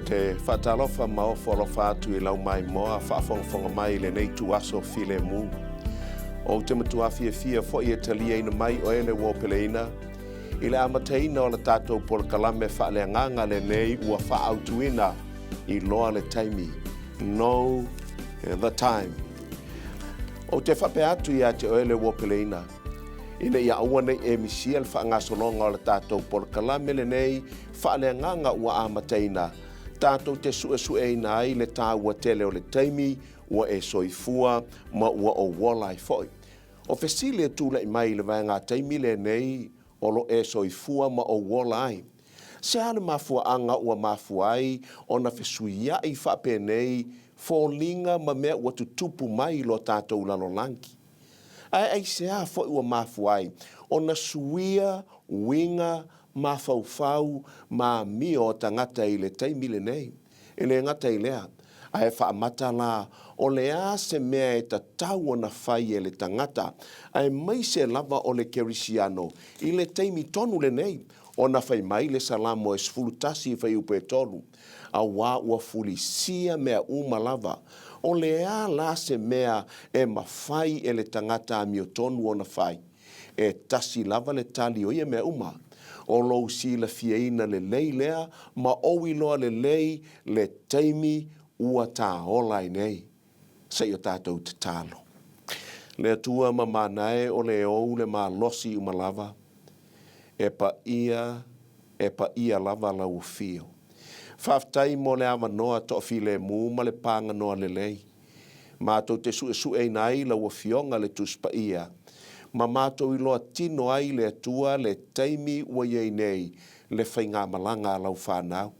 te faatalofa ma ofo alofa atu i lau maimoa faafogafoga mai i lenei ituaso filemu. Ou te matua fiafia foi e taliaina mai oe le uōpeleina i le amataina o le tatou polokalame faaleagaga lenei ua faaautuina iloa le taimi, Know the Time. Ou te faapea atu ia te oe le uōpeleina, ina ia aua nei e misia le faagasologa o le tatou polokalame lenei faaleagaga ua amataina, tatou te suesueina ai le taua tele o le taimi ua e soifua ma ua ou ola ai foi. O fesili e tulai mai i le vaega taimi lenei o lo e soifua ma ou ola ai. Se a le mafuaaga ua mafua ai ona fesuiai faapenei foliga ma mea ua tutupu mai i lo tatou lalolagi? Ae aisea foi ua mafua ai ona suia uiga mafaufau ma amio o tagata i le taimi lenei? E le gata i lea, ae faamata la o le a se mea e tatau ona fai e le tagata, aemaise lava o le kerisiano i le taimi tonu lenei, ona fai mai le Salamo e 11 fuaiupu e 3, Auā ua fulisia mea uma lava, o le a la se mea e mafai e le tagata amiotonu ona fai? E tasi lava le tali o ia mea uma. O lou silafiaina lelei lea ma ou iloa lelei le taimi ua tāola ai nei. Se i o tatou tatalo. Le Atua ma manae o le ou le malosi uma lava, e paia, e paia lava lau afio. Faafetai mo le avanoa toafilemu ma le paganoa lelei. Matou te suesueina ai lau Afioga le Tusi Paia, ma matou iloa tino ai le Atua le taimi ua i ai nei le faigamalaga a lau fanau.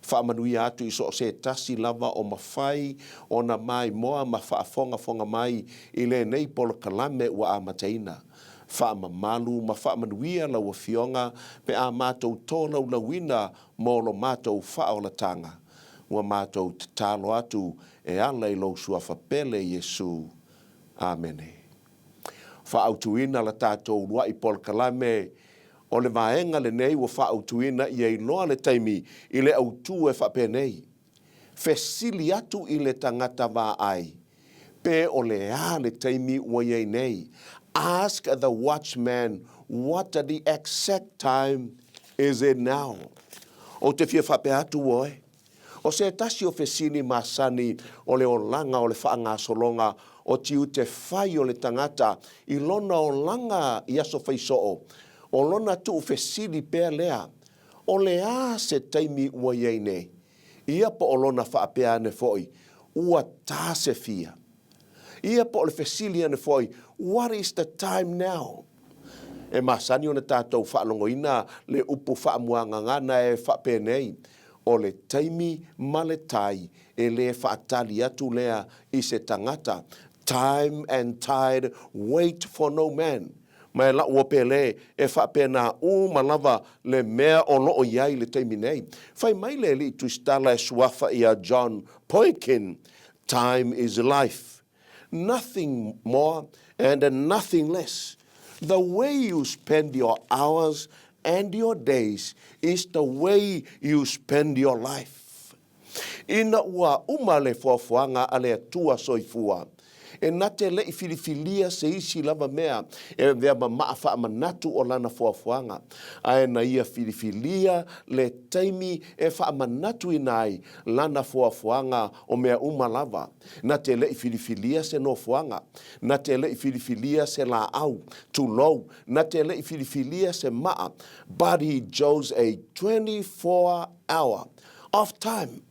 Faamanuia atu i so o se tasi lava o mafai ona maimoa ma faafogafoga mai i lenei polokalame ua amataina. Faamamalu ma faamanuia lau Afioga pe a matou tolaulauina mo lo matou faaolataga. Ua matou tatalo atu e ala i lou Suafa pele Iesu. Amene. Faaautuina la tatou uluai polokalame o le vaega lenei ua faaautuina ia iloa le taimi i le autu e faapenei, Fesili atu i le tagata vaai pe o le a le taimi ua i ai nei, Ask the watchman what the exact time is it now. Ou te fia faapea atu oe, O se tasi o fesili masani o le olaga o le faagasologa o tiute fai o le tagata i lona olaga i aso faisoo, o lona tuufesili pea lea, O le a se taimi ua i ai nei? Ia po o lona faapea ane foi, Ua ta se fia. Ia po o le fesili ane foi, What is the time now? E masani ona tatou faalogoina le upu faamuagagana e faapenei, O le taimi ma le tai e le faatali atu lea i se tagata, Time and tide wait for no man. Ma e la'u opele e faapena uma lava le mea o lo'o i ai i le taimi nei. Fai mai le alii tusitala e suafa ia John Poykin, Time is life. Nothing more and nothing less. The way you spend your hours and your days is the way you spend your life. Ina ua uma le foafoaga a le Atua Soifua, e na te leʻi filifilia se isi lava mea e avea ma maa faamanatu o lana foafoaga, ae na ia filifilia le taimi e faamanatuina ai lana foafoaga o mea uma lava. Na te leʻi filifilia se nofoaga, na te leʻi filifilia se laau, tulou, na te leʻi filifilia se maa, but he chose a 24 hour of time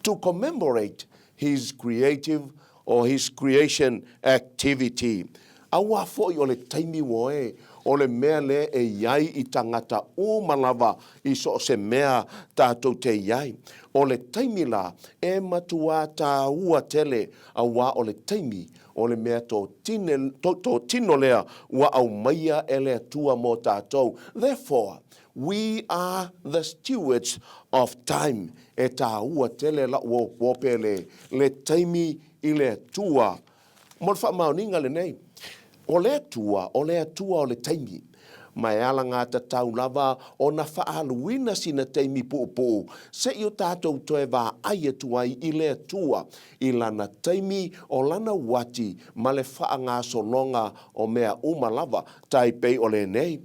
to commemorate his creative or his creation activity. Auā foi o le taimi ua e, o le mea lea e i ai i tagata uma lava i so o se mea tatou te i ai. O le taimi la e matuā tāua tele, auā o le taimi o le mea tō tine, tō, tō tino lea ua aumaia e le Atua mō tātou. Therefore, we are the stewards of time. E tāua tele la'u ope le, le taimi i le Atua. Mo le faamaoniga lenei, o le Atua, o le Atua o le taimi. Ma e alagatatau lava ona faaaluina sina taimi puupuu se i o tatou toe vaai atu ai i le Atua i Lana taimi o Lana uati ma le faagasologa o mea uma lava, tai pei o lenei,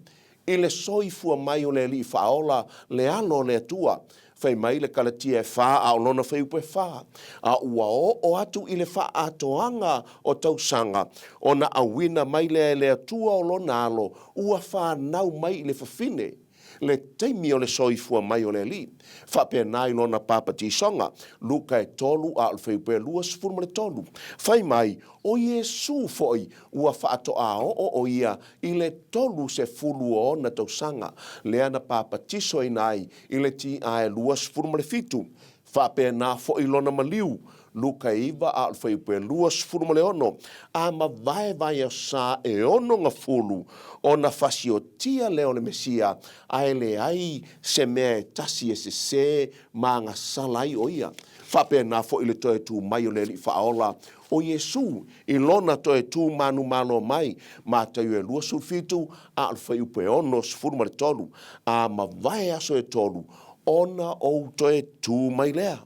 i le soifua mai o le Alii Faaola, le Alo o le Atua. Fai mai le Kalatia e fa a o lona fuaiupu e fa, a ua oo atu i le faaatoaga o tausaga, ona auina mai lea e le Atua o lona Alo ua fanau mai i le fafine, le taimi o le soifua mai o le Alii. Faapena i lona papatisoga, Luka e tolu a o le fuaiupu e 23. Fai mai, O Iesū foi ua faatoa oo o ia i le 30 o ona tausaga, lea na papatisoina ai i le tīʻa e 27. Faapena foi lona maliu, Luka e 9 a o le fuaiupu e 26, a mavae vaiaso e onogafulu ona fasiotia lea o le Mesia, a e leai se mea e tasi e sesē ma agasala ai o ia. Faapena foi le toe tu mai o le Alii Faaola o Iesū i lona toe tu manumalo mai, Mataio e 27 a o le fuaiupu e 63, a mavae aso e tolu ona ou toe tu mai lea.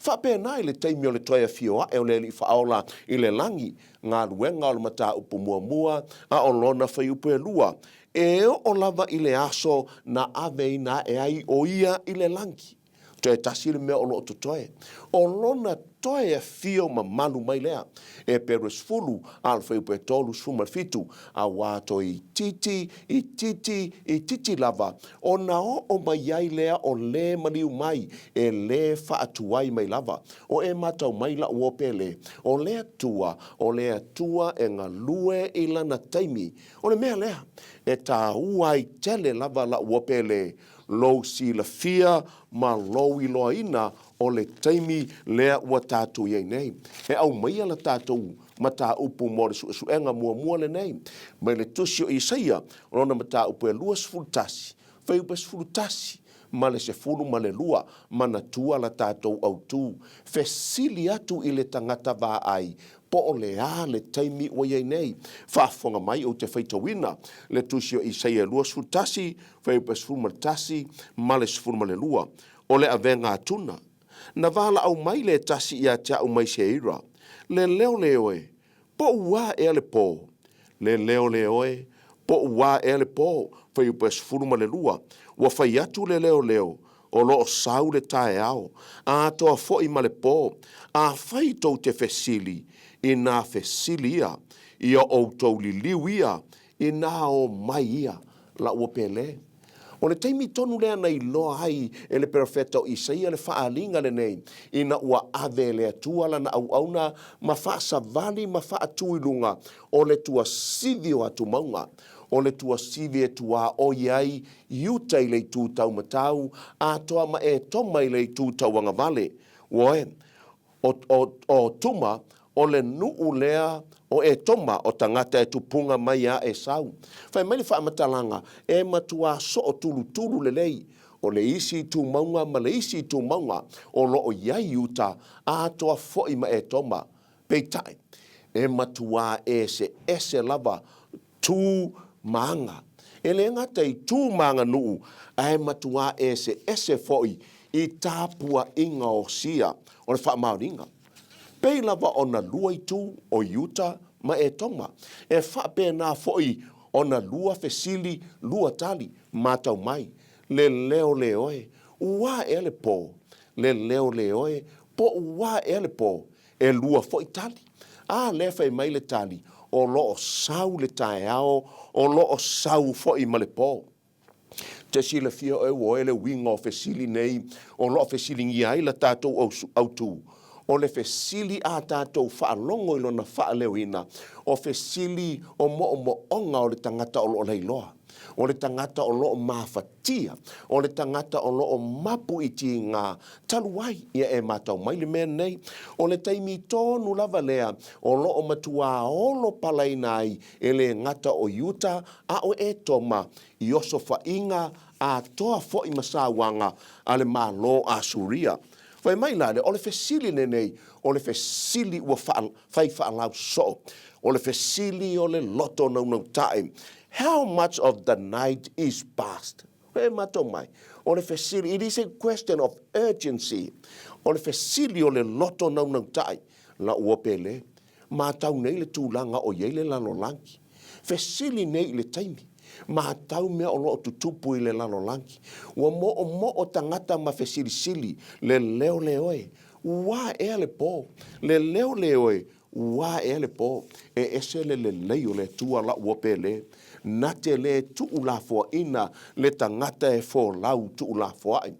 Faapena i le taimi o le toe afio ae o le Alii Faaola i le lagi, galuega o le mataupu muamua a o lona fuaiupu e lua, e oo lava i le aso na aveina ae ai o ia i le lagi. Toe tasi le mea o lo o totoe, o lona toe afio mamalu mai lea. Eperu e 10, a o le fuaiupu e 37, auā toe itiiti, itiiti, itiiti lava, ona oo mai ai lea o lē maliu mai, e lē faatuai mai lava. O e matau mai la'u uo pele, o le Atua, o le Atua e galue i lana taimi. O le mea lea, e tāua ai tele lava la'u uo pele, lou silafia ma lou iloaina o le taimi lea ua tatou i ai nei. E aumaia la tatou mataupu mo le suesuega muamua lenei mai le Tusi o Isaia, o lona mataupu e 21, fuaiupu e 11 ma le 12, manatua la tatou autū, fesili atu i le tagata vaai po o le a le taimi ua i ai nei. Faafofoga mai ou te faitauina le Tusi o Isaia 21, fuaiupu e 11 ma le 12, o le avega atuna. Na valaau mai le tasi ia te a'u mai Seira, Le leo le oe, po ua ea le po? Le leo le oe, po ua ea le po? Fuaiupu e 12, Ua fai atu le leoleo, o lo o sau le taeao, a atoa foi ma le po, afai tou te fesili, inā fesili ia, ia outou liliu ia, inā o mai ia la ua pele. O le taimi tonu lea na iloa ai e le perofeta o Isaia le faaaliga lenei, ina ua ave e le Atua lana auauna ma faasavali ma faatu i luga o le tuasivi o atumauga, o le tuasivi e tuaoi ai Iuta i le itu taumatau, atoa ma Etoma i le itu tauagavale. Ua O, o, o Tuma, o le nuu lea o Etoma, o tagata e tupuga mai iā Esau. Fai mai le faamatalaga, e matuā sootulutulu lelei, o le isi itumauga ma le isi itumauga o lo o i ai Iuta, atoa foi ma Etoma. Peitai, e matuā eseese lava tu ma aga. E le gata i tu ma aganuu, ae matuā eseese foi i tapuaiga o sia o le faamaoniga. Pei lava ona lua itu o Iuta ma Etoma, e faapena foi ona lua fesili, lua tali, matau mai, le leo le oe, ua ea le po, le leo le oe, po ua ea le po, E lua foi tali. A lea fai mai le tali, o lo o sau le taeao, o lo o sau foi ma le po. Te silafia oe ua oe le uiga o fesili nei o lo o fesiligia ai la tatou autū. O le fesili a tatou faalogo i lona faaleoina, o fesili o moomooga o le tagata o lo o lailoa, o le tagata o lo o mafatia, o le tagata o lo o mapu i tiga talu ai, ia e matau mai le mea lenei, o le taimi tonu lava lea o lo o matuā olo palaina ai e le gata o Iuta a o Etoma i osofaiga atoa foi ma sauaga a le malo Asuria. Fai mai la lea, o le fesili lenei, o le fesili ua fai faalauso'o, o le fesili o le loto naunauta'i. How much of the night is past? E matau mai, o le fesili, it is a question of urgency. O le fesili o le loto naunautai, la ua pele, matau nei le tulaga o i ai le lalolagi. Fesili nei i le taimi, matau mea o lo o tutupu i le lalolagi. Ua moomoo tagata ma fesilisili, le leo le oe, ua ea le po, le leo le oe, Ua ea le po, e ese le lelei o le Atua la'u ua pele, na te lē tuulafoaina le tagata e folau tuulafoa'i.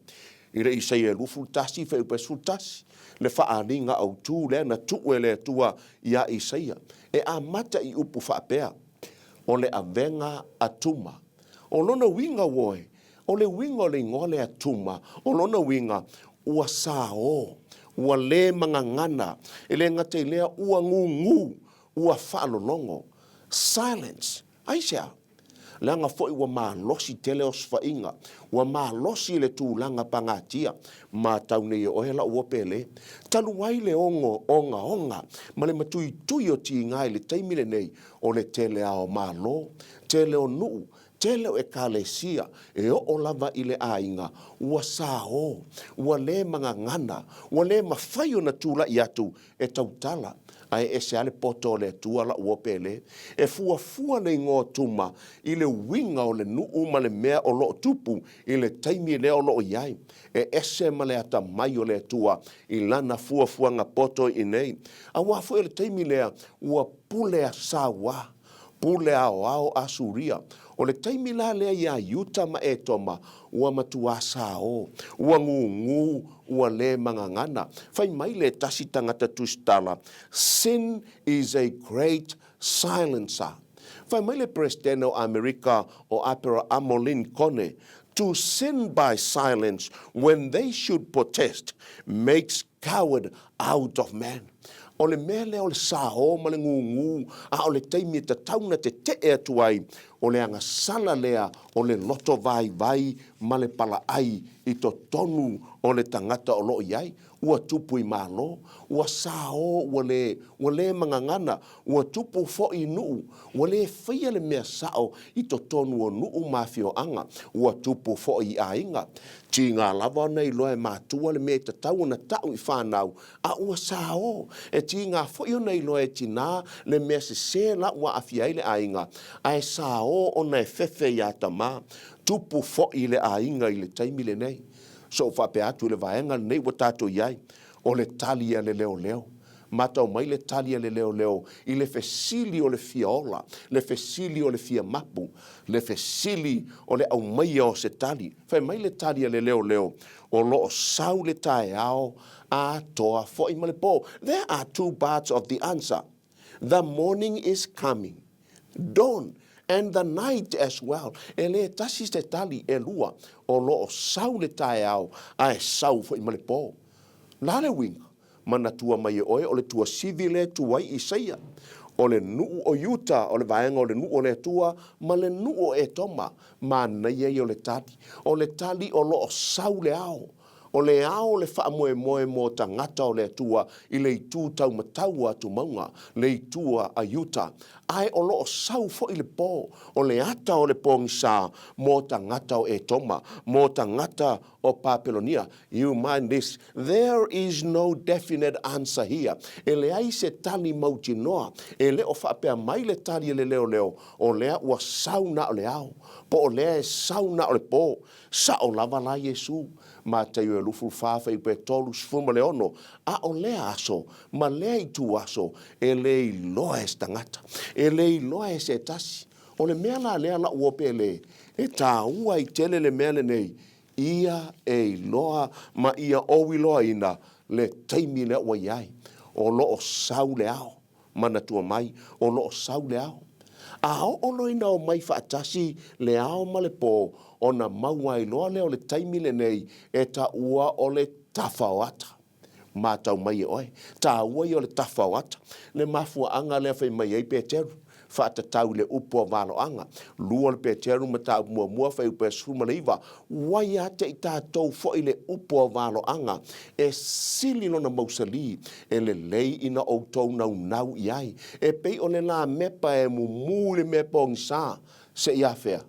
I le Isaia 21 fuaiupu 11, le faaaliga autū lea na tuu e le Atua iā Isaia, e amata i upu faapea, O le avega a Tuma. O lona uiga uoe, O le uiga o le igoa lea Tuma, o lona uiga, ua saō, ua lē magagana, e le gata i lea, ua gūgū, ua faalologo. Silence. Aisea? Leaga foi ua malosi tele osofaiga, ua malosi le tulaga pagatia. Matau nei e oe lau ua pele. Talu ai le ogo ogaoga ma le matuitui o tiga i le taimi lenei o le tele ao Malo, tele o nuu, Tele o Ekalesia e oo lava i le aiga ua saō, ua lē magagana, ua lē mafai ona tulai atu e tautala, ae ese lava le poto o le Atua la'u uo pele, e fuafua le igoa tuma i le uiga o le nuu ma le mea o lo'o tupu i le taimi lea o lo'o i ai, e ese ma le atamai o le Atua i lana fuafuaga poto i inei. Auā foi o le taimi lea ua pule a sauā Pule aoao Asuria. O le taimi la lea iā Iuta ma Etoma, ua matuā saō, ua gūgū, ua lē magagana. Fai mai le tasi tagata tusitala, Sin is a great silencer. Fai mai le Peresetene o Amerika o Aperahamo Linkone, To sin by silence when they should protest makes coward out of man. O le mea lea o le saō ma le gūgū, a o le taimi e tatau ona teteʻe atu ai, o le agasala lea o le loto vaivai ma le palaʻai i totonu o le tagata o lo o i ai. Ua tupu i Malo, ua saō, ua lē, ua lē magagana, ua tupu foi i nuu, ua lē faia le mea sao i totonu o nuu ma afioaga, ua tupu foi i aiga. Tiga lava ona iloa e matua le mea e tatau ona ta'u i fanau, a ua saō. E tiga foi ona iloa e tinā le mea sesē la ua aafia ai le aiga, ae saō ona e fefe iā tamā. Tupu foi le aiga i le taimi lenei. Soʻu faapea atu i le vaega lenei ua tatou i ai, o le tali a le leoleo. Matau mai le tali a le leoleo i le fesili o le fia ola, le fesili o le fia mapu, le fesili o le aumaia o se tali. Fai mai le tali a le leoleo, o lo o sau le taeao atoa foi ma le po. There are two parts of the answer. The morning is coming. Dawn and the night as well. E le tasi se tali, e lua. O lo o sau le taeao ae sau foi ma le po. La le uiga? Manatua mai e oe o le tuasivi lea e tu ai Isaia, o le nuu o Iuta, o le vaega o le nuu o le Atua, ma le nuu o Etoma, manaia ia o le tali. O le tali o lo o sau le ao. O le ao le faamoemoe mo tagata o le Atua i le itu taumatau o atumauga, le itu a Iuta. Ae o lo o sau foi le po, o le ata o le pogisa mo tagata o Etoma, mo tagata o Papelonia. You mind this, there is no definite answer here. E leai se tali mautinoa. E le o faapea mai le tali a le leoleo, o lea ua sau na o le ao, po o lea e sau na o le po. Sao lava la Iesū. Mataio e 24 fuaiupu e 36, a o lea aso ma lea ituaso e le iloa e se tagata, e le iloa e se tasi. O le mea la lea la'u o Pele, e tāua ai tele le mea lenei, ia e iloa ma ia ou iloaina le taimi lea ua i ai. O lo o sau le ao. Manatua mai, o lo o sau le ao. A oo loa ina omai faatasi le ao ma le po, ona maua ai loa lea o le taimi lenei e taua o le tafa o ata. Matau mai e oe, taua ia o le tafa o ata, le mafuaaga lea fai mai ai Peteru, faatatau i le upu a valoaga. Lua o le Peteru mataupu muamua fuaiupu e 19, Ua ia te i tatou foi le upu a valoaga, e sili lona mausali, e lelei ina outou naunau i ai, e pei o le lamepa e mumu i le mea pogisa. Seia afea?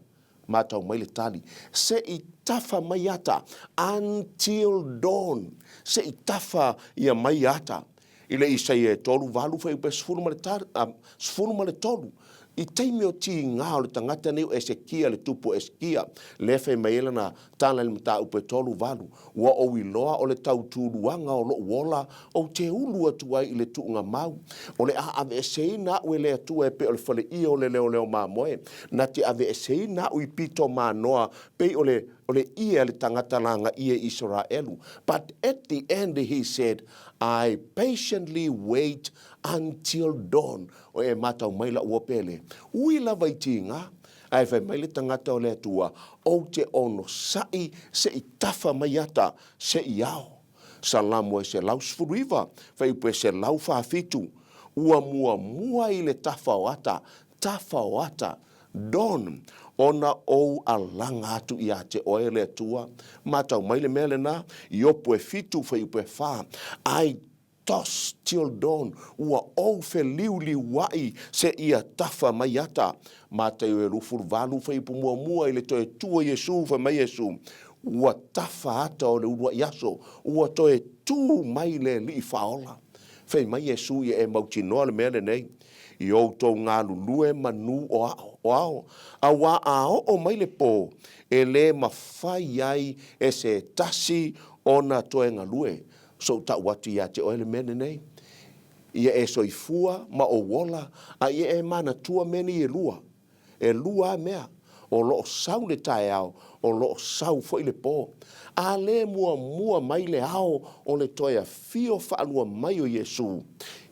Matau mai le tali, Se i tafa mai ata, until dawn, se i tafa ia mai ata. I le Isaia e 3, 8 fuaiupu e 13, i taimi o tiga o le tagata nei o Esekia le tupu o Esekia, lea e fai mai ai lana tala i le mataupu e 3, 8, Ua ou iloa o le tautuuluaga o lou ola ou te ulu atu ai i le tuuga mau. O le a aveeseina au e le Atua e pei o le faleie o le leoleo mamoe, na te aveeseina au i pito manoa pei o le o le ie a le tagata lagaie i Isaraelu. But at the end he said, I patiently wait until dawn. O e matau mai lau ua pele. Ui lava i tiga, ae fai mai le tagata o le Atua, Ou te onosai se i tafa mai ata, se i ao. Salamo e 119, fuaiupu e 147, Ua muamua i le tafa o ata, tafa o ata, dawn, ona ou alaga atu ia te oe le Atua. Matau mai le mea lena, Iopu e 7, fuaiupu e 4, I toss till dawn, ua ou feliuliuai seia tafa mai ata. Mataio e 28, fuaiupu muamua i le toe tu o Iesu, fai mai Iesu, Ua tafa ata o le uluai aso, ua toe tu mai le Alii Faaola. Fai mai Iesu ia e mautinoa le mea lenei, I outou galulue manu o ao, o ao, auā a oo mai le pō, e lē mafai ai e se tasi ona toe galue. Sou tau atu ia te oe le mea lenei, ia e soifua ma ou ola, a ia e manatua mea nei e lua. E lua a mea, o lo o sau le taeao, o lo o sau foi le pō. A lē muamua mai le ao o le toe afio faalua mai o Iesū,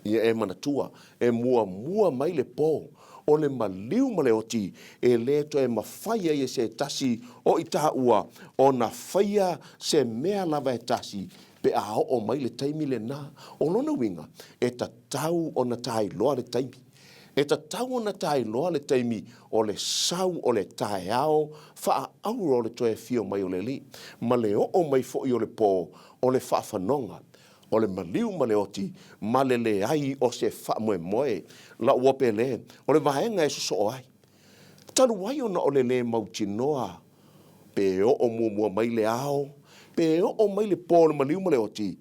ia e manatua, e muamua mai le pō, o le maliu ma le oti, e lē toe mafai ai e se tasi o i tāua ona faia se mea lava e tasi pe a oo mai le taimi lenā. O lona uiga, e tatau ona tailoa le taimi. E tatau ona tailoa le taimi o le sau o le taeao faaauro o le toe afio mai o le Alii, ma le oo mai foi o le pō o le faafanoga, o le maliu ma le oti, ma le leai o se faamoemoe. Lau ope lē, o le vaega e sosoo ai. Talu ai ona o le lē mautinoa pe oo muamua mai le ao, pe oo mai le pō o le maliu ma le oti,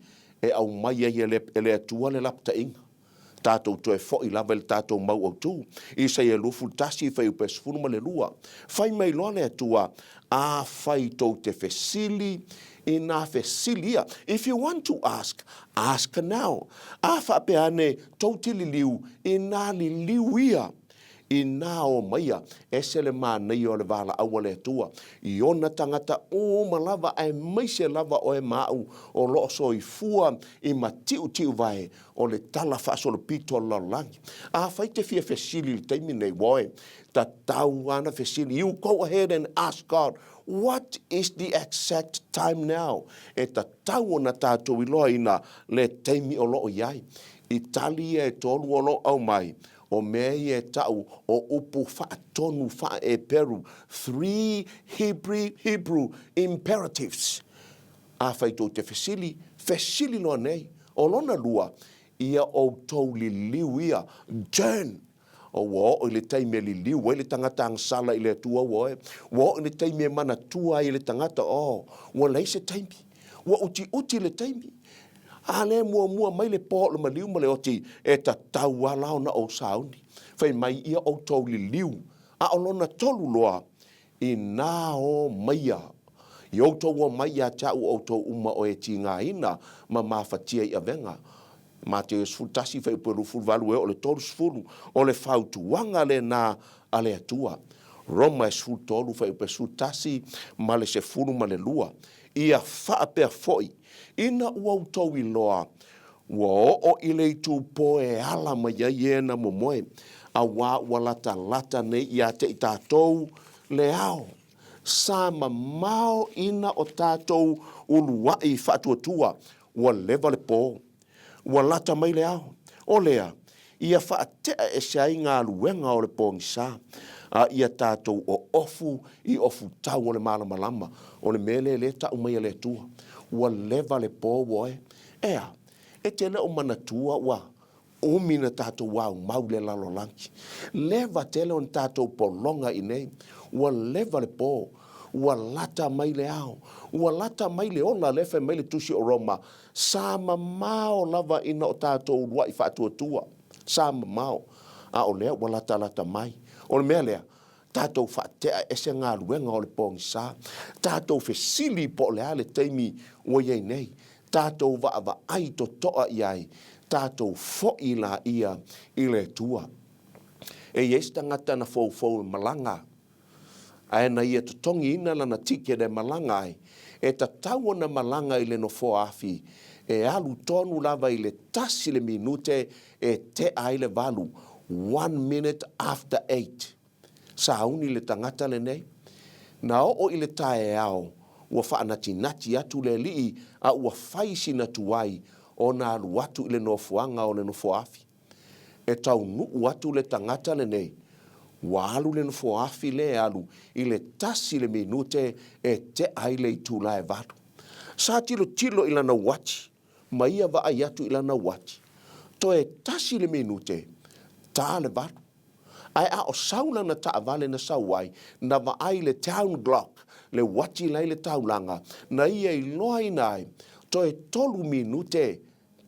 e aumai ai e le Atua le lapataiga. Tatou toe foi lava i le tatou mau autū. Isaia 21, fuaiupu e 12. Fai mai loa le Atua, Afai tou te fesili i nā fesili ia. If you want to ask, ask now. A faapea ane tou te liliu i nā liliu ia. Inā o maia, ese le manaia o le valaau a le Atua i ona tagata uma lava aemaise lava oe ma au o lo o soifua i matiutiuvae o le tala faasolopito o le lalolagi. Afai te fia fesili i le taimi nei, ua oe, tatau ana fesili, you go ahead and ask God, what is the exact time now? E tatau ona tatou iloaina le taimi o lo o i ai. I tali ia e tolu o lo o aumai, O mea ia e ta'u o upu fa'atonu fa'aeperu, three Hebrew, Hebrew imperatives. Afai tou te fesili, fesili loa nei. O lona lua, ia outou liliu ia, turn. O ua oo i le taimi e liliu ai le tagata agasala i le Atua ua oe. Ua oo i le taimi e manatua ai e le tagata, oh, ua leai se taimi. Ua utiuti le taimi. A lea e muamua mai le pō o le maliu ma le oti, e tatau lava la ona ou sauni. Fai mai ia outou liliu, a o lona tolu loa, inā o maia i outou omai ia te au outou uma o e tigaina ma mafatia i avega. Mateo 11, fuaiupu e 28 e oo i le 30, o le fautuaga lenā a le Atua. Roma e 13, fuaiupu e 11 ma le 12, Ia faapea foi, ina ua outou iloa, ua oo i le itupō e ala mai ai e na momoe, auā ua latalata nei ia te i tatou le ao. Sa mamao ina o tatou uluaʻi faatuatua, ua leva le pō. Ua lata mai le ao. O lea, ia faatea ese ai galuega o le pogisa, a ia tatou oofu i ofutau o le malamalama, o le mea lea lea tau mai e le Atua. Ua leva le po ua oe. Ea, e te le o manatua ua Umi na tatou aumau le lalolagi. Leva tele ona tatou pologa i inei. Ua leva le po. Ua lata mai le ao. Ua lata mai le ola lea fai mai le Tusi o Roma, sa mamao lava ina o tatou uluai faatuatua. Sa mamao. A o lea ua latalata mai. O le mea lea, tatou faatea ese galuega o le pogisa. Tatou fesili po o le a le taimi ua i ai nei. Tatou vaavaai totoa i ai, tatou foi laia i le Atua. E i ai se tagata na foufou e malaga, ae na ia totogiina lana ticket e malaga ai, e tatau ona malaga i le nofoa afi, e alu tonu lava i le tasi le minute e tea ai le valu, one minute after eight. Sauni le tagata lenei. Na oo i le taeao, ua faanatinati atu le alii a ua fai sina tuai ona alu atu i le nofoaga o le nofoaafi. E taunuu atu le tagata lenei, ua alu le nofoaafi lea e alu i le tasi le minute e tea ai le itula e valu. Sa tilotilo i lana uati ma ia vaai atu i lana uati. Toe tasi le minute, ta le valu. Ae a o sau lana taavale na sau ai, na vaai le town glock, le uati la i le taulaga, na ia iloaina ai, toe tolu minute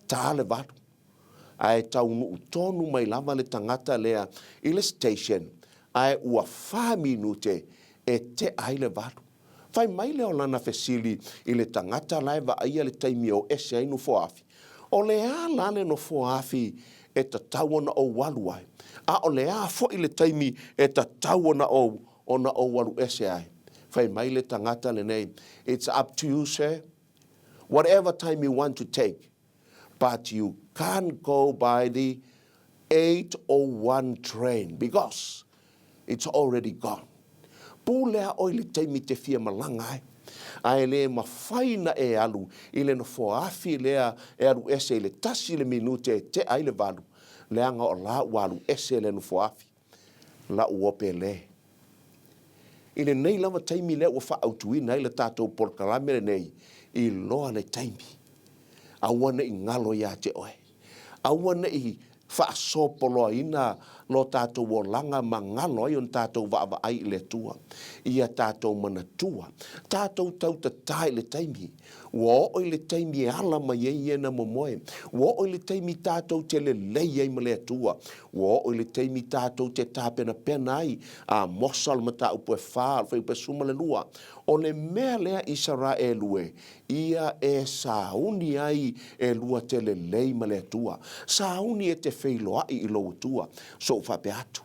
ta le valu. Ae taunuu tonu mai lava le tagata lea i le station, ae ua fa minute e tea ai le valu. Fai mai lea o lana fesili i le tagata la e vaaia le taimi e o ese ai nofoaafi, O le a la le nofoaafi e tatau ona ou alu ai, a o le a foi le taimi e tatau ona ou ona ou alu ese ai? Fai mai le tagata lenei, It's up to you, sir. Whatever time you want to take, but you can't go by the 8:01 train because it's already gone. Pulea ʻoe i le taimi te fia malaga ai, a e le mafai na e alu i le nofoa afi lea e alu ese i le tasi le minute e tea ai le valu, leaga o la ua alu ese le nofoa afi. La'u ope lē. I lenei lava taimi lea ua faaautuina ai le tatou polokalame lenei, iloa le taimi. Aua ne i galo iā te oe. Aua ne i faasopoloaina lo tatou olaga ma galo ai ona tatou vaavaai i le Atua. Ia tatou manatua, tatou tautatā i le taimi. Ua oo i le taimi e ala mai ai ia na momoe. Ua oo i le taimi tatou te lelei ai ma le Atua. Ua oo i le taimi tatou te tapenapena ai. Amosa o le mataupu e fa, o le fuaiupu e 12. O le mea lea Isaraelu e, ia e sauni ai e lua te lelei ma le Atua. Sauni e te feiloai i lou Atua. Sou faapea atu,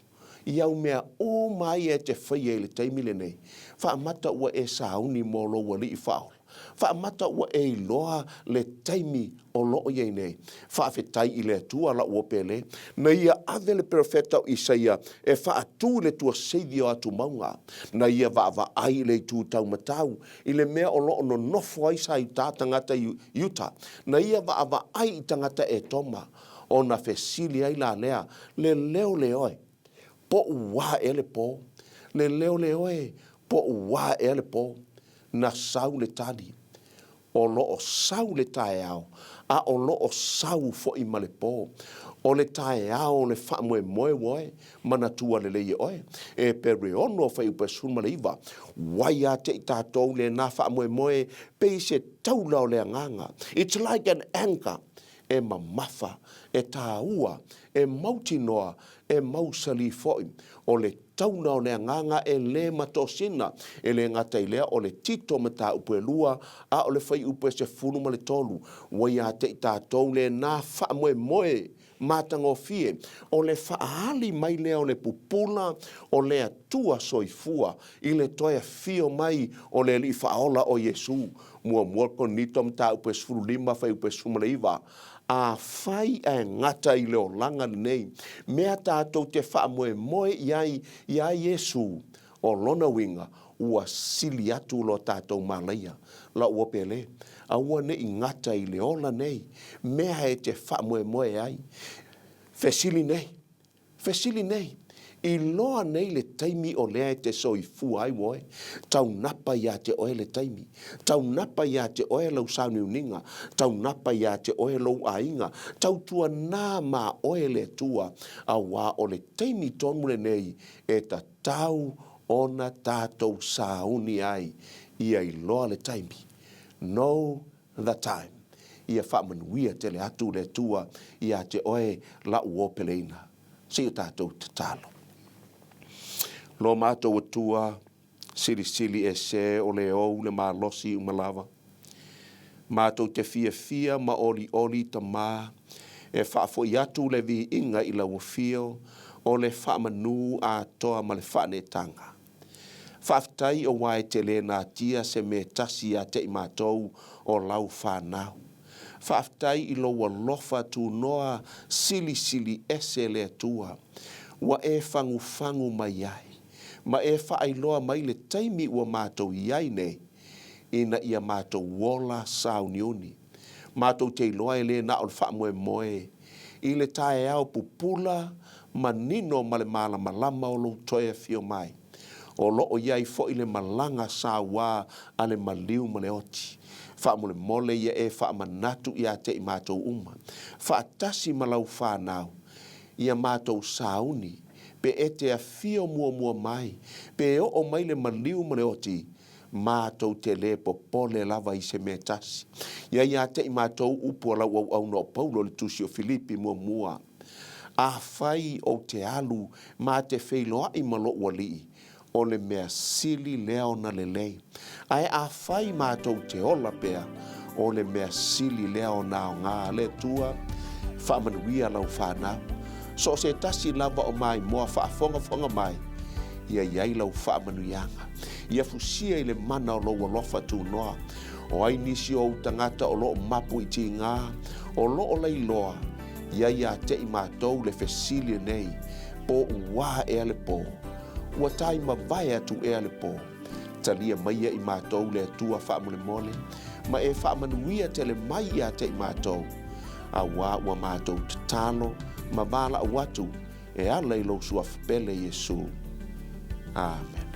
i au mea uma ia e te faia i le taimi lenei, faamata ua e sauni mo lou Alii Faaola. Faamata ua e iloa le taimi o lo o i ai nei. Faafetai i le Atua la'u opele, na ia ave le perofeta o Isaia e faatu i le tuaseivia o atumauga, na ia vaavaai i le itu taumatau i le mea o lo o nonofo ai Saiuta tagata i Iuta, na ia vaavaai i tagata Etoma, ona fesili ai la lea, Le leo le oe, po ua ea le po? Le leo le oe, po ua ea le po? Na sau le tali, O lo o sau le taeao, a o lo o sau foi ma le po. O le taeao o le faamoemoe ua oe, manatua lelei e oe. E Pereono fuaiupu e 19, Wai ia te i tatou lena faamoemoe pei se taula o le agaga. It's like an anchor e mamafa, e tāua, e mautinoa, e mausali foi. O le taula o le agaga e lē matosina, e lē gata i lea o le tito mataupu e lua, a o le fuaiupu e 13, ua ia te i tatou lena faamoemoe matagofie, o le faaali mai lea o le pupula o le Atua soifua i le toe afio mai o le Alii Faaola o Iesu. Muamua Korinito mataupu e 15 fuaiupu e 19, Afai ae gata i le olaga lenei mea tatou te faamoemoe i ai iā Iesu, o lona uiga ua sili atu lo tatou malaia. La'u pele, aua ne i gata i le ola nei mea e te faamoemoe ai. Fesili nei, fesili nei. Iloa nei le taimi o lea e te soifua ai oe, taunapa iā te oe le taimi, taunapa iā te oe lau sauniuniga, taunapa iā te oe lou aiga, tautuanā mā oe le Atua, auā o le taimi tonu lenei e tatau ona tatou sauni ai, ia iloa le taimi. Know the time. Ia faamanuia tele atu le Atua iā te oe la'u uo peleina. Se i o tatou tatalo. Lo matou Atua, silisili ese o le ou le malosi uma lava. Matou te fiafia ma olioli Tamā e faafoi atu le viiga i lau afio o le faamanū atoa ma le faaneetaga. Faafetai auā e te le natia se mea tasi ia te i matou o lau fanau. Faafetai i lou alofa tunoa silisili ese le Atua ua e fagufagu mai ai ma e faailoa mai le taimi ua matou i ai nei ina ia matou ola sauniuni. Matou te iloa e le na o le faamoemoe i le taeao pupula manino ma le malamalama o lou toe afio mai. O lo o i ai foi le malaga sauā a le maliu ma le oti. Faamolemole ia e faamanatu ia te i matou uma, faatasi ma lau fanau, ia matou sauni, pe e te afio muamua mai, pe e oo mai le maliu ma le oti, matou te le popole lava i se mea tasi. Ia ia te i matou upu a lau auauna o Paulo i le Tusi o Filipi muamua, Afai ou te alu ma te feiloai ma lou Alii, o le mea sili lea ona lelei. Ae afai matou te ola pea, o le mea sili lea ona aoga. Le Atua, faamanuia lau fanau. So o se tasi lava o maimoa faafogafoga mai, ia i ai lau faamanuiaga. Ia fusia i le mana o lou alofa tunoa. O ai nisi o ou tagata o lo o mapu i tigā, o lo o lailoa, ia ia te i matou le fesili lenei, po uā ea le pō? Ua tai mavae atu ea le pō? Talia maia i matou le Atua faamolemole, ma e faamanuia tele mai ia te i matou, auā ua matou tatalo ma valaau atu e ala i lou Suafa pele Iesu. Amene.